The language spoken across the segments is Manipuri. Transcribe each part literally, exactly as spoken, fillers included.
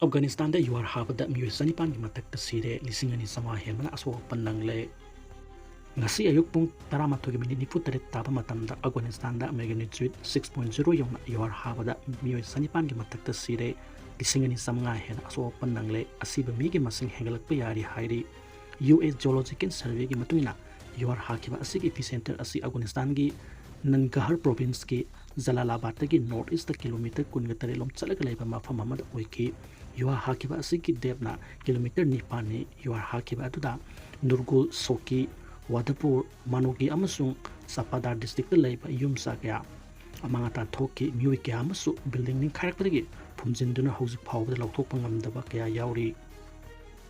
ꯑꯐꯒꯥꯅꯤꯁꯇꯥꯟꯗ ꯌꯨꯍꯥꯔ ꯍꯥꯕꯗ ꯃꯤꯑꯣꯏ ꯆꯅꯤꯄꯥꯟꯒꯤ ꯃꯊꯛꯇ ꯁꯤꯔꯦ, ꯂꯤꯁꯤꯡ ꯑꯅꯤ ꯆꯥꯝꯃꯉꯥ ꯍꯦꯟꯕꯅ ꯑꯁꯣꯛ ꯑꯄꯟ ꯅꯪꯂꯦ꯫ ꯉꯁꯤ ꯑꯌꯨꯛ ꯄꯨꯡ ꯇꯔꯥꯃꯥꯊꯣꯏꯒꯤ ꯃꯤꯅꯤꯠ ꯅꯤꯐꯨ ꯇꯔꯦꯠ ꯇꯥꯕ ꯃꯇꯝꯗ ꯑꯐꯒꯥꯅꯤꯁꯇꯥꯟꯗ magnitude six point zero ꯌꯧꯅ ꯌꯨꯍꯥꯔ ꯍꯥꯕꯗ ꯃꯤꯑꯣꯏ ꯆꯅꯤꯄꯥꯟꯒꯤ ꯃꯊꯛꯇ ꯁꯤꯔꯦ, ꯂꯤꯁꯤꯡ ꯑꯅꯤ ꯆꯥꯝꯃꯉꯥ ꯍꯦꯟꯅ ꯑꯁꯣꯛ ꯑꯄꯟ ꯅꯪꯂꯦ꯫ ꯑꯁꯤꯕ ꯃꯤꯒꯤ ꯃꯁꯤꯡ ꯍꯦꯟꯒꯠꯂꯛꯄ ꯌꯥꯔꯤ ꯍꯥꯏꯔꯤ꯫ ꯌꯨ ꯑꯦꯁ ꯖꯤꯑꯣꯂꯣꯖꯤꯀꯦꯜ ꯁꯔꯚꯦꯒꯤ ꯃꯇꯨꯡ ꯏꯟꯅ, ꯌꯨꯍꯥꯔ ꯍꯥꯈꯤꯕ ꯑꯁꯤꯒꯤ ꯏꯄꯤꯁꯦꯟꯇꯔ ꯑꯁꯤ ꯑꯐꯒꯥꯅꯤꯁꯇꯥꯟꯒꯤ ꯅꯟꯒꯍꯔ ꯄ꯭ꯔꯣꯚꯤꯟꯁꯀꯤ ꯖꯂꯥꯂꯥꯕꯥꯗꯇꯒꯤ ꯅꯣꯔꯠ ꯏꯁꯇ ꯀꯤꯂꯣꯃꯤꯇꯔ ꯀꯨꯟꯒ ꯇꯔꯦꯠ ꯂꯣꯝ ꯆꯠꯂꯒ ꯂꯩꯕ ꯃꯐꯝ ꯑꯃꯗ ꯑꯣꯏꯈꯤ꯫ ꯌꯨꯍꯥꯔ ꯍꯥꯈꯤꯕ ꯑꯁꯤꯒꯤ ꯗꯦꯞꯅ ꯀꯤꯂꯣꯃꯤꯇꯔ ꯅꯤꯄꯥꯟꯅꯤ꯫ ꯌꯨꯍꯥꯔ ꯍꯥꯈꯤꯕ ꯑꯗꯨꯗ ꯅꯨꯔꯒꯨꯜ, ꯁꯣꯀꯤ, ꯋꯥꯗꯄꯨꯔ, ꯃꯥꯅꯣꯒꯤ ꯑꯃꯁꯨꯡ ꯆꯄꯥꯗꯥꯔ ꯗꯤꯁꯇ꯭ꯔꯤꯛꯇ ꯂꯩꯕ ꯌꯨꯝ ꯆꯥ ꯀꯌꯥ ꯑꯃꯥꯡ ꯑꯇꯥ ꯊꯣꯛꯈꯤ꯫ ꯃꯤꯑꯣꯏ ꯀꯌꯥ ꯑꯃꯁꯨ ꯕꯤꯜꯗꯤꯡ ꯅꯤꯡꯈꯥꯏꯔꯛꯄꯗꯒꯤ ꯐꯨꯝꯖꯤꯟꯗꯨꯅ ꯍꯧꯖꯤꯛ ꯐꯥꯎꯕꯗ ꯂꯧꯊꯣꯛꯄ ꯉꯝꯗꯕ ꯀꯌꯥ ꯌꯥꯎꯔꯤ꯫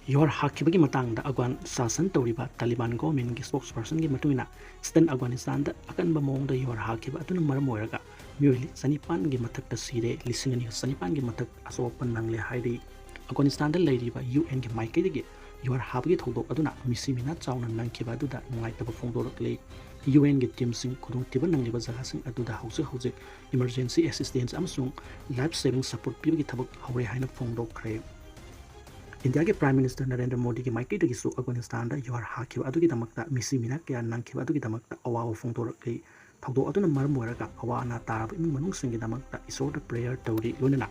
ꯌꯨꯍꯥꯔ ꯍꯥꯈꯤꯕꯒꯤ ꯃꯇꯥꯡꯗ ꯑꯐꯒꯥꯟ ꯁꯥꯁꯟ ꯇꯧꯔꯤꯕ ꯇꯥꯂꯤꯕꯥꯟ ꯒꯣꯔꯃꯦꯟꯒꯤ ꯁ꯭ꯄꯣꯛꯁꯄꯔꯁꯟꯒꯤ ꯃꯇꯨꯡ ꯏꯟꯅ, ꯏꯁꯇꯔꯟ ꯑꯐꯒꯥꯅꯤꯁꯇꯥꯟꯗ ꯑꯀꯟꯕ ꯃꯑꯣꯡꯗ ꯌꯨꯍꯥꯔ ꯍꯥꯈꯤꯕ ꯑꯗꯨꯅ ꯃꯔꯝ ꯑꯣꯏꯔꯒ ꯃꯤꯑꯣꯏ ꯆꯅꯤꯄꯥꯟꯒꯤ ꯃꯊꯛꯇ ꯁꯤꯔꯦ, ꯂꯤꯁꯤꯡ ꯑꯅꯤ ꯆꯅꯤꯄꯥꯟꯒꯤ ꯃꯊꯛ ꯑꯁꯣꯛ ꯑꯄꯟ ꯅꯪꯂꯦ ꯍꯥꯏꯔꯤ꯫ ꯑꯐꯒꯥꯅꯤꯁꯇꯥꯟꯗ ꯂꯩꯔꯤꯕ ꯌꯨ ꯑꯦꯟꯒꯤ ꯃꯥꯏꯀꯩꯗꯒꯤ ꯌꯨꯍꯥꯔ ꯍꯥꯕꯒꯤ ꯊꯧꯗꯣꯛ ꯑꯗꯨꯅ ꯃꯤꯁꯤ ꯃꯤꯅꯥ ꯆꯥꯎꯅ ꯅꯪꯈꯤꯕ ꯑꯗꯨꯗ ꯅꯨꯡꯉꯥꯏꯇꯕ ꯐꯣꯡꯗꯣꯔꯛꯂꯤ꯫ ꯌꯨ ꯑꯦꯟꯒꯤ ꯇꯤꯝꯁꯤꯡ ꯈꯨꯗꯣꯡꯊꯤꯕ ꯅꯪꯂꯤꯕ ꯖꯒꯥꯁꯤꯡ ꯑꯗꯨꯗ ꯍꯧꯖꯤꯛ ꯍꯧꯖꯤꯛ ꯏꯃꯔꯖꯦꯟꯁꯤ ꯑꯦꯁꯤꯁꯇꯦꯟꯁ ꯑꯃꯁꯨꯡ ꯂꯥꯏꯐ ꯁꯦꯚꯤꯡ ꯁꯄꯣꯔꯠ ꯄꯤꯕꯒꯤ ꯊꯕꯛ ꯍꯧꯔꯦ ꯍꯥꯏꯅ ꯐꯣꯡꯗꯣꯛꯈ꯭ꯔꯦ꯫ ꯏꯟꯗꯤꯌꯥꯒꯤ ꯄ꯭ꯔꯥꯏꯝ ꯃꯤꯅꯤꯁꯇꯔ ꯅꯔꯦꯟꯗ꯭ꯔ ꯃꯣꯗꯤꯒꯤ ꯃꯥꯏꯀꯩꯗꯒꯤꯁꯨ ꯑꯐꯒꯥꯅꯤꯁꯇꯥꯟꯗ ꯌꯨꯍꯥꯔ ꯍꯥꯈꯤꯕ ꯑꯗꯨꯒꯤꯗꯃꯛꯇ, ꯃꯤꯁꯤ ꯃꯤꯅꯥ ꯀꯌꯥ ꯅꯪꯈꯤꯕ ꯑꯗꯨꯒꯤꯗꯃꯛꯇ ꯑꯋꯥꯕ ꯐꯣꯡꯗꯣꯔꯛꯂꯤ꯫ ꯊꯧꯗꯣꯛ ꯑꯗꯨꯅ ꯃꯔꯝ ꯑꯣꯏꯔꯒ ꯑꯋꯥ ꯑꯅꯥ ꯇꯥꯔꯕ ꯏꯃꯨꯡ ꯃꯅꯨꯡꯁꯤꯡꯒꯤꯗꯃꯛꯇ ꯏꯁꯣꯔꯗ ꯄ꯭ꯔꯦꯌꯔ ꯇꯧꯔꯤ, ꯂꯣꯏꯅꯅ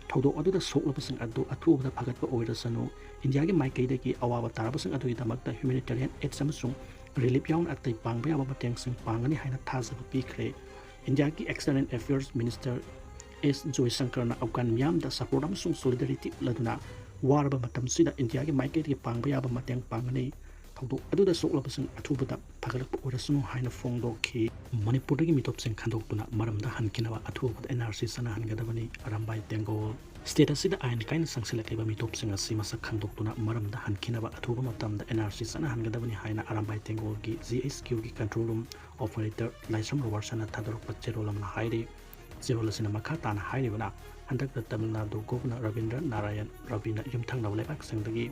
ꯊꯧꯗꯣꯛ ꯑꯗꯨꯗ ꯁꯣꯛꯂꯕꯁꯤꯡ ꯑꯗꯨ ꯑꯊꯨꯕꯗ ꯐꯒꯠꯄ ꯑꯣꯏꯔꯁꯅꯨ꯫ ꯏꯟꯗꯤꯌꯥꯒꯤ ꯃꯥꯏꯀꯩꯗꯒꯤ ꯑꯋꯥꯕ ꯇꯥꯔꯕꯁꯤꯡ ꯑꯗꯨꯒꯤꯗꯃꯛꯇ humanitarian aids ꯑꯃꯁꯨꯡ ꯔꯤꯂꯤꯐ ꯌꯥꯎꯅ ꯑꯇꯩ ꯄꯥꯡꯕ ꯌꯥꯕ ꯃꯇꯦꯡꯁꯤꯡ ꯄꯥꯡꯒꯅꯤ ꯍꯥꯏꯅ ꯊꯥꯖꯕ ꯄꯤꯈ꯭ꯔꯦ꯫ ꯏꯟꯗꯤꯌꯥꯒꯤ ꯑꯦꯛꯁꯇꯔꯅꯦꯜ ꯑꯦꯐꯤꯌꯔꯁ ꯃꯤꯅꯤꯁꯇꯔ ꯑꯦꯁ ꯖꯣꯏꯁꯪꯀꯔꯅ ꯑꯐꯒꯥꯟ ꯃꯤꯌꯥꯝꯗ ꯁꯄꯣꯔꯠ ꯑꯃꯁꯨꯡ ꯁꯣꯂꯤꯗꯥꯔꯤꯇꯤ ꯎꯠꯂꯗꯨꯅ ꯋꯥꯔꯕ ꯃꯇꯝꯁꯤꯗ ꯏꯟꯗꯤꯌꯥꯒꯤ ꯃꯥꯏꯀꯩꯗꯒꯤ ꯄꯥꯡꯕ ꯌꯥꯕ ꯃꯇꯦꯡ ꯄꯥꯡꯒꯅꯤ꯫ ꯊꯧꯗꯣꯛ ꯑꯗꯨꯗ ꯁꯣꯛꯂꯕꯁꯤꯡ ꯑꯊꯨꯕꯗ ꯐꯒꯠꯂꯛꯄ ꯑꯣꯏꯔꯁꯅꯨ ꯍꯥꯏꯅ ꯐꯣꯡꯗꯣꯛꯈꯤ꯫ ꯃꯅꯤꯄꯨꯔꯗꯒꯤ ꯃꯤꯇꯣꯞꯁꯤꯡ ꯈꯟꯗꯣꯛꯇꯨꯅ ꯃꯔꯝꯗ ꯍꯟꯈꯤꯅꯕ ꯑꯊꯨꯕꯗ and R C ꯆꯠꯅꯍꯟꯒꯗꯕꯅꯤ, Arambai ꯇꯦꯡꯒꯣꯜ꯫ State ꯑꯁꯤꯗ ꯑꯥꯏꯟ ꯀꯥꯏꯅ ꯆꯪꯁꯤꯜꯂꯛꯂꯤꯕ ꯃꯤꯇꯣꯞꯁꯤꯡ ꯑꯁꯤ ꯃꯁꯛ ꯈꯪꯗꯣꯛꯇꯨꯅ ꯃꯔꯝꯗ ꯍꯟꯈꯤꯅꯕ ꯑꯊꯨꯕ ꯃꯇꯝꯗ ꯑꯦꯟ ꯑꯥꯔ ꯁꯤ ꯆꯠꯅꯍꯟꯒꯗꯕꯅꯤ ꯍꯥꯏꯅ ꯑꯔꯥꯝꯕꯥꯏ ꯇꯦꯡꯒꯣꯜꯒꯤ ꯖꯤ ꯑꯩꯆ ꯀ꯭ꯌꯨꯒꯤ ꯀꯟꯇ꯭ꯔꯣꯜ ꯔꯨꯝ ꯑꯣꯄꯔꯦꯇꯔ ꯂꯥꯏꯁ꯭ꯔꯝ ꯔꯣꯕꯥꯔꯠꯁꯟꯅ ꯊꯥꯗꯣꯔꯛꯄ ꯆꯦꯔꯣꯜ ꯑꯃꯅ ꯍꯥꯏꯔꯤ꯫ ꯆꯦꯔꯣꯜ ꯑꯁꯤꯅ ꯃꯈꯥ ꯇꯥꯅ ꯍꯥꯏꯔꯤꯕꯅ, ꯍꯟꯗꯛꯇ ꯇꯃꯤꯜ ꯅꯥꯗꯨ ꯒꯣꯚꯔꯅꯔ ꯔꯕꯤꯟꯗ꯭ꯔ ꯅꯥꯔꯥꯌꯟ ꯔꯕꯤꯅ ꯌꯨꯝꯊꯪꯅꯕ ꯂꯩꯕꯥꯛꯁꯤꯡꯗꯒꯤ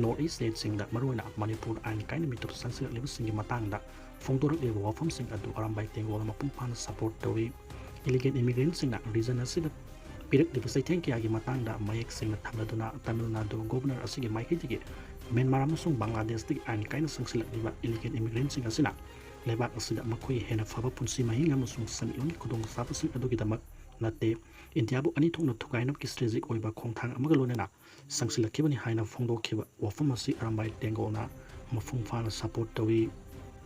ꯅꯣꯔꯠ ꯏꯁ ꯁ꯭ꯇꯦꯠꯁꯤꯡꯗ, ꯃꯔꯨꯑꯣꯏꯅ ꯃꯅꯤꯄꯨꯔ, ꯑꯥꯏꯟ ꯀꯥꯏꯅ ꯃꯤꯇꯣꯞ ꯆꯪꯁꯤꯜꯂꯛꯂꯤꯕꯁꯤꯡꯒꯤ ꯃꯇꯥꯡꯗ ꯐꯣꯡꯗꯣꯔꯛꯂꯤꯕ ꯋꯥꯐꯝꯁꯤꯡ ꯑꯗꯨ ꯑꯔꯥꯝꯕꯥꯏ ꯇꯦꯡꯒꯣꯜꯅ ꯃꯄꯨꯡ ꯐꯥꯅ ꯁꯄꯣꯔꯠ ꯇꯧꯏ꯫ ꯏꯂꯤꯒꯦꯜ ꯏꯃꯤꯒ꯭ꯔꯦꯟꯠꯁꯤꯡꯅ ꯔꯤꯖꯟ ꯑꯁꯤꯗ ꯄꯤꯔꯛꯂꯤꯕ ꯆꯩꯊꯦꯡ ꯀꯌꯥꯒꯤ ꯃꯇꯥꯡꯗ ꯃꯌꯦꯛ ꯁꯦꯡꯅ ꯊꯝꯂꯗꯨꯅ, ꯇꯥꯃꯤꯜ ꯅꯥꯗꯨ ꯒꯣꯕꯔꯅꯔ ꯑꯁꯤꯒꯤ ꯃꯥꯏꯀꯩꯗꯒꯤ ꯃ꯭ꯌꯥꯟꯃꯥꯔ ꯑꯃꯁꯨꯡ ꯕꯪꯒ꯭ꯂꯥꯗꯦꯁꯇꯒꯤ ꯑꯥꯏꯟ ꯀꯥꯏꯅ ꯆꯪꯁꯤꯜꯂꯛꯂꯤꯕ ꯏꯂꯤꯒꯦꯜ ꯏꯃꯤꯒ꯭ꯔꯦꯟꯁꯤꯡ ꯑꯁꯤꯅ ꯂꯩꯕꯥꯛ ꯑꯁꯤꯗ ꯃꯈꯣꯏ ꯍꯦꯟꯅ ꯐꯕ ꯄꯨꯟꯁꯤ ꯃꯍꯤꯡ ꯑꯃꯁꯨꯡ ꯁꯦꯟꯃꯤꯠꯂꯣꯟꯒꯤ ꯈꯨꯗꯣꯡꯆꯥꯕꯁꯤꯡ ꯑꯗꯨꯒꯤꯗꯃꯛ ꯅꯠꯇꯦ, ꯏꯟꯗꯤꯌꯥꯕꯨ ꯑꯅꯤ ꯊꯣꯛꯅ ꯊꯨꯒꯥꯏꯅꯕꯒꯤ ꯁ꯭ꯇ꯭ꯔꯦꯇꯦꯖꯤꯛ ꯑꯣꯏꯕ ꯈꯣꯡꯊꯥꯡ ꯑꯃꯒ ꯂꯣꯏꯅꯅ ꯆꯪꯁꯤꯜꯂꯛꯈꯤꯕꯅꯤ ꯍꯥꯏꯅ ꯐꯣꯡꯗꯣꯛꯈꯤꯕ ꯋꯥꯐꯝ ꯑꯁꯤ ꯑꯔꯥꯝꯕꯥꯏ ꯇꯦꯡꯒꯣꯜꯅ ꯃꯄꯨꯡ ꯐꯥꯅ ꯁꯄꯣꯔꯠ ꯇꯧꯏ꯫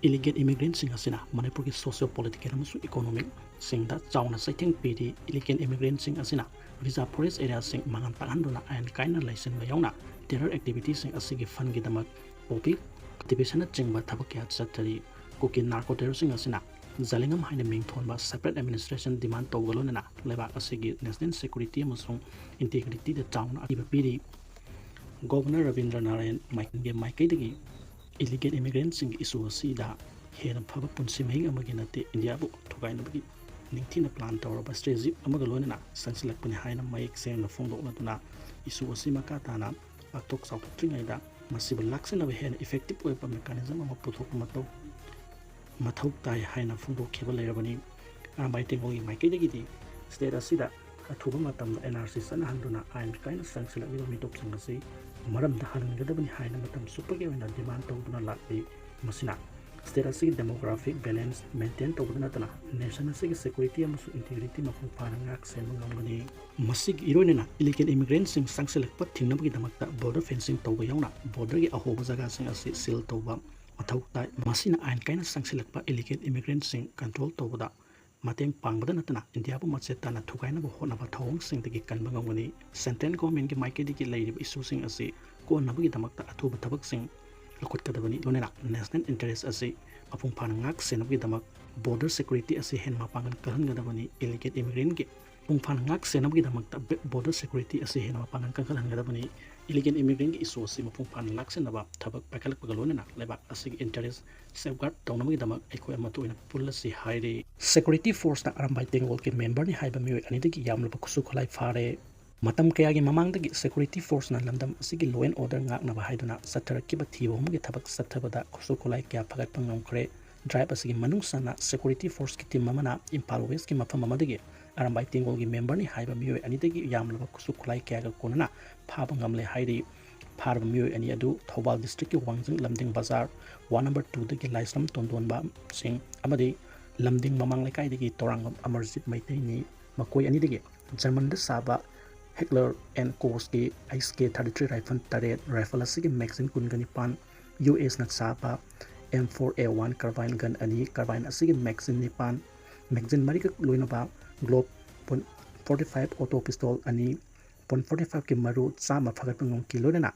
ꯏꯂꯤꯒꯦꯜ ꯏꯃꯤꯒ꯭ꯔꯦꯟꯁꯤꯡ ꯑꯁꯤꯅ ꯃꯅꯤꯄꯨꯔꯒꯤ ꯁꯣꯁꯤꯌꯣ ꯄꯣꯂꯤꯇꯤꯀꯦꯜ ꯑꯃꯁꯨꯡ ꯏꯀꯣꯅꯣꯃꯤꯛꯁꯤꯡꯗ ꯆꯥꯎꯅ ꯆꯩꯊꯦꯡ ꯄꯤꯔꯤ꯫ ꯏꯂꯤꯒꯦꯜ ꯏꯃꯤꯒ꯭ꯔꯦꯟꯁꯤꯡ ꯑꯁꯤꯅ ꯔꯤꯖꯥꯔꯚ ꯐꯣꯔꯦꯁ ꯑꯦꯔꯤꯌꯥꯁꯤꯡ ꯃꯥꯡꯍꯟ ꯇꯥꯛꯍꯟꯗꯨꯅ ꯑꯥꯏꯟ ꯀꯥꯏꯅ ꯂꯩꯁꯤꯟꯕ ꯌꯥꯎꯅ ꯇꯦꯔꯔ ꯑꯦꯛꯇꯤꯚꯤꯇꯤꯁꯤꯡ ꯑꯁꯤꯒꯤ ꯐꯟꯒꯤꯗꯃꯛ ꯄꯕ꯭ꯂꯤꯛ ꯑꯦꯛꯇꯤꯚꯦꯁꯟꯅꯆꯤꯡꯕ ꯊꯕꯛ ꯀꯌꯥ ꯆꯠꯊꯔꯤ꯫ ꯀꯨꯀꯤ ꯅꯥꯔꯀꯣ ꯇꯦꯔꯣꯔꯁꯤꯡ ꯑꯁꯤꯅ ꯖꯂꯤꯡꯉꯝ ꯍꯥꯏꯅ ꯃꯤꯡ ꯊꯣꯟꯕ ꯁꯦꯄꯔꯦꯠ ꯑꯦꯗꯃꯤꯅꯤꯁꯇ꯭ꯔꯦꯁꯟ ꯗꯤꯃꯥꯟ ꯇꯧꯕꯒ ꯂꯣꯏꯅꯅ ꯂꯩꯕꯥꯛ ꯑꯁꯤꯒꯤ ꯅꯦꯁꯅꯦꯜ ꯁꯦꯀ꯭ꯌꯨꯔꯤꯇꯤ ꯑꯃꯁꯨꯡ ꯏꯟꯇꯤꯒ꯭ꯔꯤꯇꯤꯗ ꯆꯥꯎꯅ ꯑꯀꯤꯕ ꯄꯤꯔꯤ꯫ ꯒꯣꯕꯔꯅꯔ ꯔꯕꯤꯟꯗ꯭ꯔ ꯅꯥꯔꯥꯌꯟ ꯃꯥꯏꯀꯩꯒꯤ ꯃꯥꯏꯀꯩꯗꯒꯤ ꯏꯂꯤꯒꯦꯜ ꯏꯃꯤꯒ꯭ꯔꯦꯟꯁꯤꯡꯒꯤ ꯏꯁꯨ ꯑꯁꯤꯗ ꯍꯦꯟꯅ ꯐꯕ ꯄꯨꯟꯁꯤ ꯃꯍꯤꯡ ꯑꯃꯒꯤ ꯅꯠꯇꯦ, ꯏꯟꯗꯤꯌꯥꯕꯨ ꯊꯨꯒꯥꯏꯅꯕꯒꯤ ꯅꯤꯡꯊꯤꯅ ꯄ꯭ꯂꯥꯟ ꯇꯧꯔꯕ ꯁ꯭ꯇ꯭ꯔꯦꯇꯦꯖꯤ ꯑꯃꯒ ꯂꯣꯏꯅꯅ ꯆꯪꯁꯤꯜꯂꯛꯄꯅꯤ ꯍꯥꯏꯅ ꯃꯌꯦꯛ ꯁꯦꯡꯅ ꯐꯣꯡꯗꯣꯛꯂꯗꯨꯅ ꯏꯁꯨ ꯑꯁꯤ ꯃꯈꯥ ꯇꯥꯅ ꯄꯥꯛꯊꯣꯛ ꯆꯥꯎꯊꯣꯛꯇ꯭ꯔꯤꯉꯩꯗ ꯃꯁꯤꯕꯨ ꯂꯥꯛꯁꯤꯟꯅꯕ ꯍꯦꯟꯅ ꯏꯐꯦꯛꯇꯤꯚ ꯑꯣꯏꯕ ꯃꯦꯀꯥꯅꯤꯖꯝ ꯑꯃ ꯄꯨꯊꯣꯛꯄ ꯃꯊꯧ ꯃꯊꯧ ꯇꯥꯏ ꯍꯥꯏꯅ ꯐꯣꯡꯗꯣꯛꯈꯤꯕ ꯂꯩꯔꯕꯅꯤ꯫ ꯑꯔꯥꯝꯕꯥꯏ ꯇꯦꯡꯒꯣꯜꯒꯤ ꯃꯥꯏꯀꯩꯗꯒꯤꯗꯤ ꯁ꯭ꯇꯦꯠ ꯑꯁꯤꯗ ꯑꯊꯨꯕ ꯃꯇꯝꯗ ꯑꯦꯟ ꯑꯥꯔ ꯁꯤ ꯆꯠꯅꯍꯟꯗꯨꯅ ꯑꯥꯏꯟ ꯀꯥꯏꯅ ꯆꯪꯁꯤꯜꯂꯛꯂꯤꯕ ꯃꯤꯇꯣꯞꯁꯤꯡ ꯑꯁꯤ ꯃꯔꯝꯗ ꯍꯜꯍꯟꯒꯗꯕꯅꯤ ꯍꯥꯏꯅ ꯃꯇꯝ ꯆꯨꯞꯄꯒꯤ ꯑꯣꯏꯅ ꯗꯤꯃꯥꯟ ꯇꯧꯗꯨꯅ ꯂꯥꯛꯂꯤ꯫ ꯃꯁꯤꯅ ꯁ꯭ꯇꯦꯠ ꯑꯁꯤꯒꯤ ꯗꯦꯃꯣꯒ꯭ꯔꯥꯐꯤꯛ ꯕꯦꯂꯦꯟꯁ ꯃꯦꯟꯇꯦꯟ ꯇꯧꯕꯗ ꯅꯠꯇꯅ ꯅꯦꯁꯟ ꯑꯁꯤꯒꯤ ꯁꯦꯀ꯭ꯌꯨꯔꯤꯇꯤ ꯑꯃꯁꯨꯡ ꯏꯟꯇꯤꯒ꯭ꯔꯤꯇꯤ ꯃꯄꯨꯡ ꯐꯥꯅ ꯉꯥꯛ ꯁꯦꯟꯕ ꯉꯝꯒꯅꯤ꯫ ꯃꯁꯤꯒꯤ ꯏꯔꯣꯏꯅꯅ ꯏꯂꯤꯒꯦꯜ ꯏꯃꯤꯒ꯭ꯔꯦꯟꯁꯤꯡ ꯆꯪꯁꯤꯜꯂꯛꯄ ꯊꯤꯡꯅꯕꯒꯤꯗꯃꯛꯇ ꯕꯣꯔꯗꯔ ꯐꯦꯟꯁꯤꯡ ꯇꯧꯕ ꯌꯥꯎꯅ ꯕꯣꯔꯗꯔꯒꯤ ꯑꯍꯣꯕ ꯖꯒꯥꯁꯤꯡ ꯑꯁꯤ ꯁꯤꯜ ꯇꯧꯕ ꯃꯊꯧ ꯇꯥꯏ꯫ ꯃꯁꯤꯅ ꯑꯥꯏꯟ ꯀꯥꯏꯅ ꯆꯪꯁꯤꯜꯂꯛꯄ ꯏꯂꯤꯒꯦꯜ ꯏꯃꯤꯒ꯭ꯔꯦꯟꯁꯤꯡ ꯀꯟꯇ꯭ꯔꯣꯜ ꯇꯧꯕꯗ ꯃꯇꯦꯡ ꯄꯥꯡꯕꯗ ꯅꯠꯇꯅ ꯏꯟꯗꯤꯌꯥꯕꯨ ꯃꯆꯦꯠ ꯇꯥꯅ ꯊꯨꯒꯥꯏꯅꯕ ꯍꯣꯠꯅꯕ ꯊꯧꯑꯣꯡꯁꯤꯡꯗꯒꯤ ꯀꯟꯕ ꯉꯝꯒꯅꯤ꯫ ꯁꯦꯟꯇ꯭ꯔꯦꯜ ꯒꯣꯚꯔꯟꯃꯦꯟꯠꯀꯤ ꯃꯥꯏꯀꯩꯗꯒꯤ ꯂꯩꯔꯤꯕ ꯏꯁꯨꯁꯤꯡ ꯑꯁꯤ ꯀꯣꯛꯍꯟꯅꯕꯒꯤꯗꯃꯛꯇ ꯑꯊꯨꯕ ꯊꯕꯛꯁꯤꯡ ꯂꯧꯈꯠꯀꯗꯕꯅꯤ꯫ ꯂꯣꯏꯅꯅ ꯅꯦꯁꯅꯦꯜ ꯏꯟꯇꯔꯦꯁ ꯑꯁꯤ ꯃꯄꯨꯡ ꯐꯥꯅ ꯉꯥꯛ ꯁꯦꯟꯅꯕꯒꯤꯗꯃꯛ ꯕꯣꯔꯗꯔ ꯁꯦꯀ꯭ꯌꯨꯔꯤꯇꯤ ꯑꯁꯤ ꯍꯦꯟꯅ ꯃꯄꯥꯡꯒꯜ ꯀꯜꯍꯟꯒꯗꯕꯅꯤ꯫ ꯏꯂꯤꯒꯦꯜ ꯏꯃꯤꯒ꯭ꯔꯦꯟꯠꯀꯤ ꯃꯄꯨꯡ ꯐꯥꯅ ꯉꯥꯛ ꯁꯦꯟꯅꯕꯒꯤꯗꯃꯛꯇ ꯕꯦ-, ꯕꯣꯔꯗꯔ ꯁꯦꯀ꯭ꯌꯨꯔꯤꯇꯤ ꯑꯁꯤ ꯍꯦꯟꯅ ꯃꯄꯥꯡꯒꯜ ꯀꯟꯈꯠꯍꯟꯒꯗꯕꯅꯤ꯫ ꯏꯂꯤꯒꯦꯜ ꯏꯃꯤꯒ꯭ꯔꯦꯟꯠꯀꯤ ꯏꯁꯨ ꯑꯁꯤ ꯃꯄꯨꯡ ꯐꯥꯅ ꯂꯥꯛꯁꯤꯟꯅꯕ ꯊꯕꯛ ꯄꯥꯏꯈꯠꯂꯛꯄꯒ ꯂꯣꯏꯅꯅ ꯂꯩꯕꯥꯛ ꯑꯁꯤꯒꯤ ꯏꯟꯇꯔꯦꯁ ꯁꯦꯐꯒꯥꯔꯗ ꯇꯧꯅꯕꯒꯤꯗꯃꯛ ꯑꯩꯈꯣꯏ ꯑꯃꯠꯇ ꯑꯣꯏꯅ ꯄꯨꯜꯂꯁꯤ ꯍꯥꯏꯔꯤ꯫ ꯁꯦꯀ꯭ꯌꯨꯔꯤꯇꯤ ꯐꯣꯔꯁꯅ ꯑꯔꯥꯝꯕꯥꯏ ꯇꯦꯡꯒꯣꯜꯒꯤ ꯃꯦꯝꯕꯔꯅꯤ ꯍꯥꯏꯕ ꯃꯤꯑꯣꯏ ꯑꯅꯤꯗꯒꯤ ꯌꯥꯝꯂꯕ ꯈꯨꯠꯁꯨ ꯈꯨꯠꯂꯥꯏ ꯐꯥꯔꯦ꯫ ꯃꯇꯝ ꯀꯌꯥꯒꯤ ꯃꯃꯥꯡꯗꯒꯤ ꯁꯦꯀ꯭ꯌꯨꯔꯤꯇꯤ ꯐꯣꯔꯁꯅ ꯂꯝꯗꯝ ꯑꯁꯤꯒꯤ law and order ꯉꯥꯛꯅꯕ ꯍꯥꯏꯗꯨꯅ ꯆꯠꯊꯔꯛꯈꯤꯕ ꯊꯤꯕ ꯍꯨꯝꯕꯒꯤ ꯊꯕꯛ ꯆꯠꯊꯕꯗ ꯈꯨꯠꯁꯨ ꯈꯨꯠꯂꯥꯏ ꯀꯌꯥ ꯐꯒꯠꯄ ꯉꯝꯈ꯭ꯔꯦ꯫ ꯗ꯭ꯔꯥꯏꯚ ꯑꯁꯤꯒꯤ ꯃꯅꯨꯡ ꯆꯟꯅ ꯁꯦꯀ꯭ꯌꯨꯔꯤꯇꯤ ꯐꯣꯔꯁꯀꯤ ꯇꯤꯝ ꯑꯃꯅ ꯏꯝꯐꯥꯜ ꯋꯦꯁꯀꯤ ꯃꯐꯝ ꯑꯃꯗꯒꯤ ꯑꯔꯥꯝꯕꯥꯏ ꯇꯦꯡꯒꯣꯜꯒꯤ memberꯅꯤ ꯍꯥꯏꯕ ꯃꯤꯑꯣꯏ ꯑꯅꯤꯗꯒꯤ ꯌꯥꯝꯂꯕ ꯈꯨꯠꯁꯨ ꯈꯨꯠꯂꯥꯏ ꯀꯌꯥꯒ ꯀꯣꯟꯅꯅ ꯐꯥꯕ ꯉꯝꯂꯦ ꯍꯥꯏꯔꯤ꯫ ꯐꯥꯔꯕ ꯃꯤꯑꯣꯏ ꯑꯅꯤ ꯑꯗꯨ ꯊꯧꯕꯥꯜ districtꯀꯤ ꯋꯥꯡꯖꯤꯡ ꯂꯝꯗꯤꯡ ꯕꯖꯥꯔ ward number twoꯗꯒꯤ ꯂꯥꯏꯁ꯭ꯔꯝ ꯇꯣꯟꯗꯣꯟꯕ ꯁꯤꯡ ꯑꯃꯗꯤ ꯂꯝꯗꯤꯡ ꯃꯃꯥꯡ ꯂꯩꯀꯥꯏꯗꯒꯤ ꯇꯧꯔꯥꯡꯕꯝ ꯑꯃꯔꯖꯤꯠ ꯃꯩꯇꯩꯅꯤ꯫ ꯃꯈꯣꯏ ꯑꯅꯤꯗꯒꯤ Germanꯗ ꯁꯥꯕ Heckler and Kochꯀꯤ H K thirty three rifle ꯇꯔꯦꯠ, rifle ꯑꯁꯤꯒꯤ magazine ꯀꯨꯟꯒ ꯅꯤꯄꯥꯟ, USꯅ ꯁꯥꯕ M four A one carbine gun ꯑꯅꯤ, carbine ꯑꯁꯤꯒꯤ magazine ꯅꯤꯄꯥꯟ, magazine ꯃꯔꯤꯒ ꯂꯣꯏꯅꯕ Glock forty five auto pistol ꯑꯅꯤ, forty fiveꯀꯤ ꯃꯔꯨ ꯆꯥꯝꯃ ꯐꯥꯒꯠꯄ ꯉꯝꯈꯤ꯫ ꯂꯣꯏꯅꯅ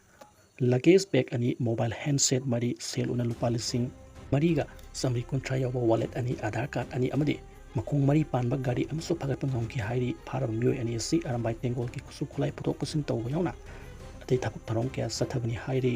luggage bag ꯑꯅꯤ, mobile handset ꯃꯔꯤ, ꯁꯦꯜ ꯑꯣꯏꯅ ꯂꯨꯄꯥ ꯂꯤꯁꯤꯡ ꯃꯔꯤꯒ ꯆꯥꯝꯃꯔꯤ ꯀꯨꯟꯊ꯭ꯔꯥ ꯌꯥꯎꯕ wallet ꯑꯅꯤ, Aadhaar card ꯑꯅꯤ ꯑꯃꯗꯤ ꯃꯈꯣꯡ ꯃꯔꯤ ꯄꯥꯟꯕ ꯒꯥꯔꯤ ꯑꯃꯁꯨ ꯐꯥꯒꯠꯄ ꯉꯝꯈꯤ ꯍꯥꯏꯔꯤ꯫ ꯐꯥꯔꯕ ꯃꯤꯑꯣꯏ ꯑꯅꯤ ꯑꯁꯤ ꯑꯔꯥꯝꯕꯥꯏ ꯇꯦꯡꯒꯣꯜꯒꯤ ꯈꯨꯠꯁꯨ ꯈꯨꯠꯂꯥꯏ ꯄꯨꯊꯣꯛ ꯄꯨꯁꯤꯟ ꯇꯧꯕ ꯌꯥꯎꯅ ꯑꯇꯩ ꯊꯕꯛ ꯊꯧꯔꯝ ꯀꯌꯥ ꯆꯠꯊꯕꯅꯤ ꯍꯥꯏꯔꯤ꯫